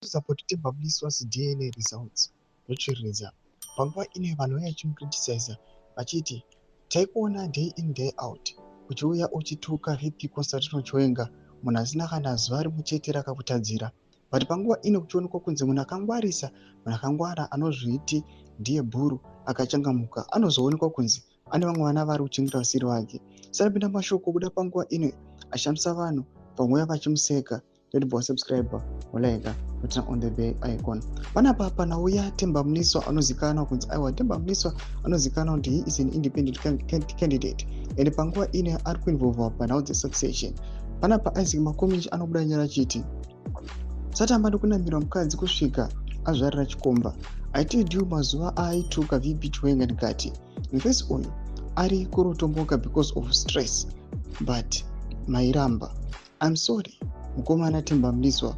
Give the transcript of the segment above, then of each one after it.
Stories about Themba Mliswa's DNA results ndotsviridza. Panguva ino vanhu vaiva vachimucriticiza vachiti taikuona day in day out uchiuya uchituka VP Constantino Chiwenga, munhu asina kana zuva rimwe chete rakakutadzira. But panguva ino kuchionekwa kunzi munhu akangwarisa, munhu akangwara anozviti ndiye bhuru akachangamuka, anozoonekwa kunzi ane vamwe vana vari kuchengeta vasiri vake. Sarapinda mashoko kubuda panguva ino ashamisa vanhu, pamwe vachimuseka. Ndobva wasubscribe, wolike, woturn on the bell icon. Panapa panauya Themba Mliswa anozikanwa kunzi aiwa, Themba Mliswa anozikanwa kuti he is an independent candidate and panguva ino ari kuinvolva panhau dzesuccession. Panapa Isaac Makomichi anobuda nyora achiti satamba nekunamirwa mukadzi kusvika azvarira chikomba. I told you mazuva aaituka VP Chiwenga ndikati mufesi uyu ari kurotomboka because of stress, but mairamba. I'm sorry mukomana Themba Mliswa,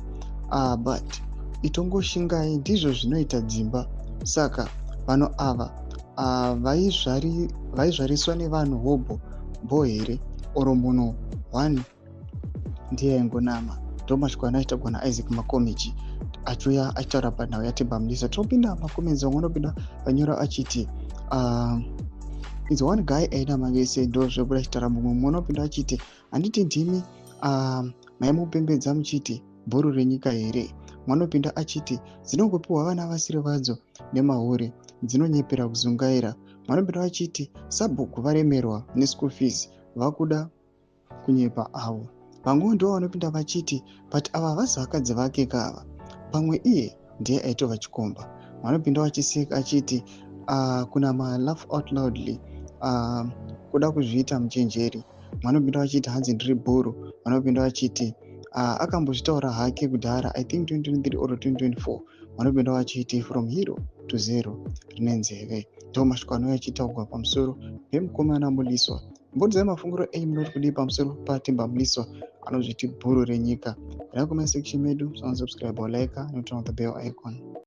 but itongoshingai, ndizvo zvinoita dzimba. Saka vanhu ava vaizvariswa nevanhu hobho bho here oro munhu one ndiye aingonama? Ndo mashoko anoitagwa naIsaac Makomichi achiuya achitaura panhau yaThemba Mliswa. Tinopinda macomments, vamwe vanopinda vanyora achiti it's one guy ainama vese, ndo zvobuda achitaura. Mumwe mumwe unopinda achiti handiti ndimi maimupembedza muchiti bhuru renyika here? Mwanopinda achiti dzinongopiwa vana vasiri vadzo nemahure, dzinonyepera kuzungaira. Mwanopinda achiti sabhuku varemerwa neschool fees, vakuda kunyepa avo. Vamwewo ndo vanopinda vachiti but ava havasi vakadzi vake kava, pamwe iye ndiye aitova chikomba. Vanopinda vachiseka achiti kuna malaugh out loudly, kuda kuzviita muchenjeri. Vanopinda vachiti hanzi ndiri bhuru. Vanopinda vachiti akambozvitaura hake kudhara, I think 2023 or 2024. Vanopinda vachiti from hero to zero rine nzeve. Ndo mashoko anouya achitaurwa pamusoro pemukomana Mliswa. Mbodzai mafungiro enyu, munoti kudii pamusoro paThemba Mliswa anozviti bhuru renyika? Enda comment section medu, subscribe, like, noturn on the bell icon.